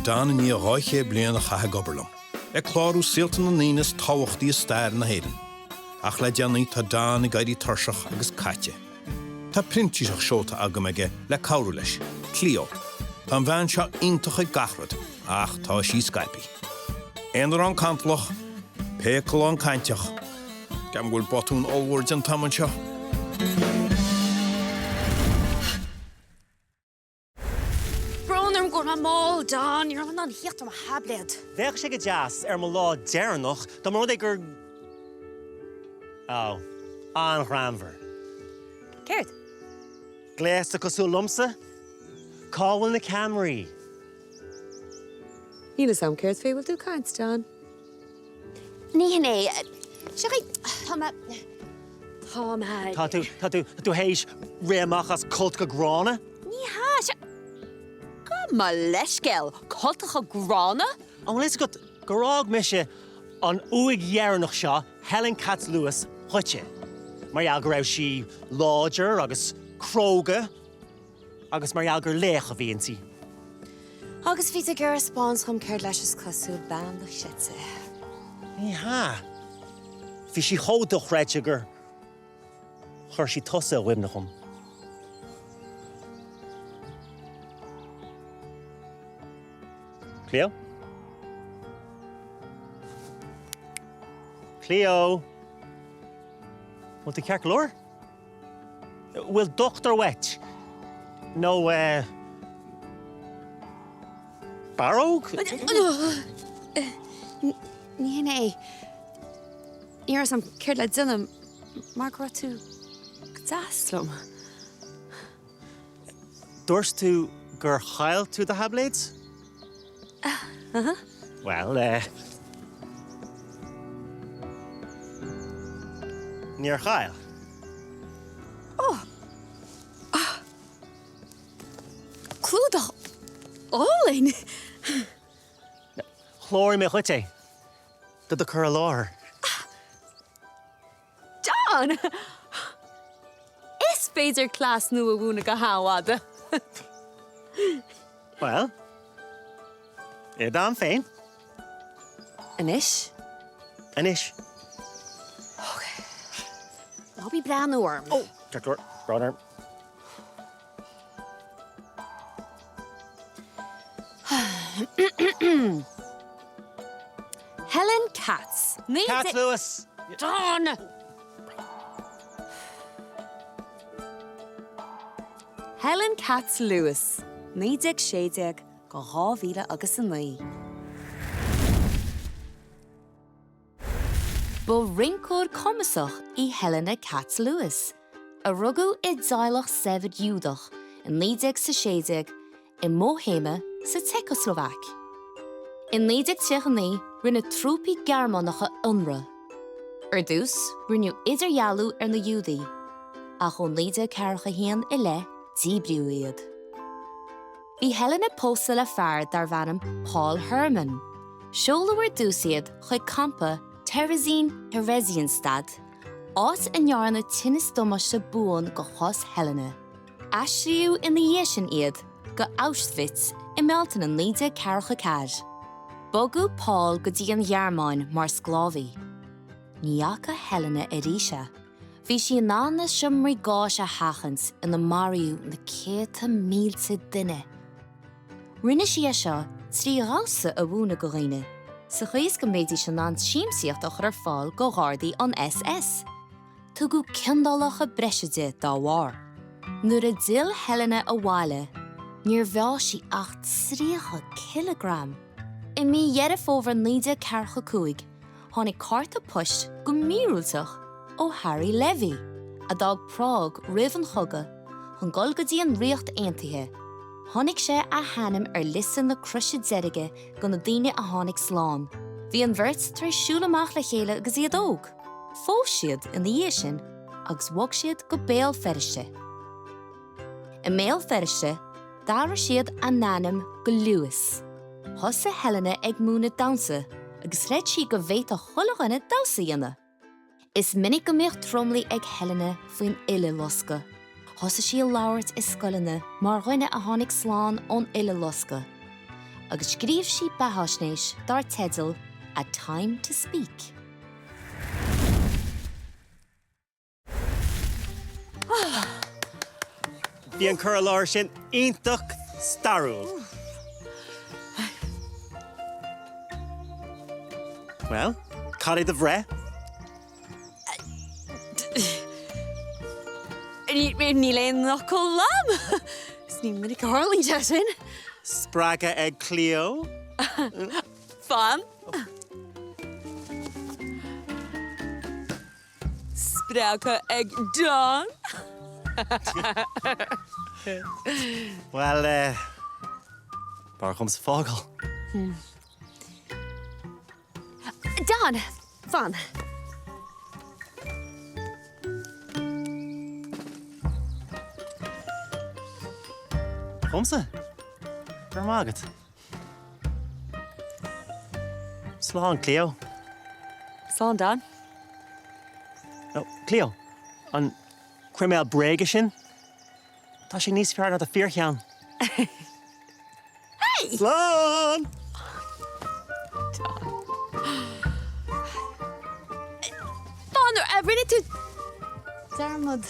Don i ndiaidh 200 bliain a chaitheamh ag obair liom, ag clárú saolta na ndaoine is tábhachtaí i stair na hÉireann. Ach le déanaí tá Don ag éirí tuirseach agus caite. Tá printíseach seolta agam aige le cabhrú leis, Cleo. Tá an bhean seo iontach ag gach rud, ach tá sí scaipthe. Aonarán cantalach, péacalán cainteach. Ceapaim go bhfuil botún ollmhór déanta agam anseo. Brón orm go raibh mé mall, Don. Ní raibh mé in ann a thíocht ar mo tháibléad. Bheadh sé go deas ar mo lá deireanach dá mba rud é gur. Oh. An-ghreannmhar. Céard? Gléasta cosúil liomsa? Cá bhfuil na ceamaraí? Níl fhios a'm céard fé bhfuil tú ag caint, Don. Ní hin é. Seo é. Tá mé. Tá mé. Tá tú, tá tú, tá tú théis rith amach as cultacha gránna? Ní hea. Seo. Gabh mo leithscéal. Cultacha gránna? An bhfuil fhios agat gur fhág mise an uaigh dheireanach seo Helen Katz Lewis dhuitse mar gheall go raibh sí láidir agus cróga Agus mar gheall gur laoch a bhí inti. Agus bhí tú ag iarraidh 'spáint dhom céard leis is cosúil bean dochreidte. Ní hea. Bhí sí chomh dochreidte gur chuir sí tusa i gcuimhne dhom. Cleo? Cleo? Bhfuil tú ceart go leor? Bhfuil dochtúir uait? Nó eh. barróg? Ní hin é. Ní raibh 'fhios a'm céard le déanamh mar go raibh tú go deas liom. Dúirt tú gur chaill tú do tháibléad? Aha. Bhuel, eh. Níor chaill. Oh! Ah! Clúdach álainn! Chláraigh mé dhuit é, do do cur i láthair. Don! Is féidir cleas nua a mhúineadh go han-mhaith. Bhuel, i d'am féin. Anois? Anois. Ok. Ná bí ag breathnú orm. Ó, ceart go leor, brón orm. Helen Katz. Katz Lewis! Don! Helen Katz Lewis, 1916 go 2000 agus 9. Ba rinceoir cumasach í Helena Katz Lewis, a rugadh i dteaghlach saibhir Giúdach i 1916 i mBoihéimia sa tSeiceaslóvaic. I 1939 rinne trúpaí Gearmánacha ionradh. Ar dtús rinneadh idirdhealú ar na Giúdaigh, ach ó 1941 i leith díbríodh iad. Bhí Helena pósta le fear darbh ainm Paul Hermann. Seoladh ar dtús iad chuig campa Terezín Theresienstadt, áit a ndearnadh tinneas damáiste buan go chos Helena. Aistríodh ina dhiaidh sin iad go Auschwitz i mBealtaine 1944. Bogadh Paul go dtí an Ghearmáin mar sclábhaí. Ní fhaca Helena arís é. Bhí sí in ann na seomraí gáis a sheachaint ina maraíodh na céadta mílte duine. Rinne sí é seo trí dhamhsa a mhúineadh go dhaoine, sa chaoi is go mbeidís in ann siamsaíocht a chur ar fáil go ghardaí an SS. Tugadh ciondálacha breise di dá bharr. Nuair a d'fhill Helena abhaile, níor mheá sí ach 30 cileagram! I mí Dheireadh Fómhair 1945, tháinig cárta poist go míorúilteach ó Harry Levy, a d'fhág Prág roimh an chogadh chun dul go dtí an Ríocht Aontaithe. Chonaic sé a hainm ar liosta na Croise Deirge go na daoine a tháinig slán. Bhí an bheirt tar éis siúl amach le chéile agus iad óg. Phós siad ina dhiaidh sin agus bhog siad go Béal Feirste. I mBéal Feirste, d'athraigh siad a n-ainm go Lewis. Thosaigh Helena ag múineadh damhsa agus chreid sí go bhféadfadh chuile dhuine damhsa a dhéanamh. Is minic go mbíodh tromluí ag Helena faoin Uileloscadh. Thosaigh sí ag labhairt i scoileanna mar dhuine a tháinig slán ón Uileloscadh. Agus scríobh sí beathaisnéis dar teideal A Time to Speak. Bhí an cur i láthair sin iontach stairiúil. Bhuel, cad é do bhreith? Níl aon fhocal agam! Is ní minic a tharlaíonn sé sin. Spreagtha ag Cleo? Fan. Spreagtha ag Don? Bhuel, eh, b'fhearr dhomsa fágáil. Don, fan. Dhomsa? Go raibh maith agat. Slán, Cleo. Slán, Don. No, Cleo, an croiméal bréige sin, tá sé níos fearr ná do fíorcheann. Hey! Slán! Fan, rinne tú dearmad.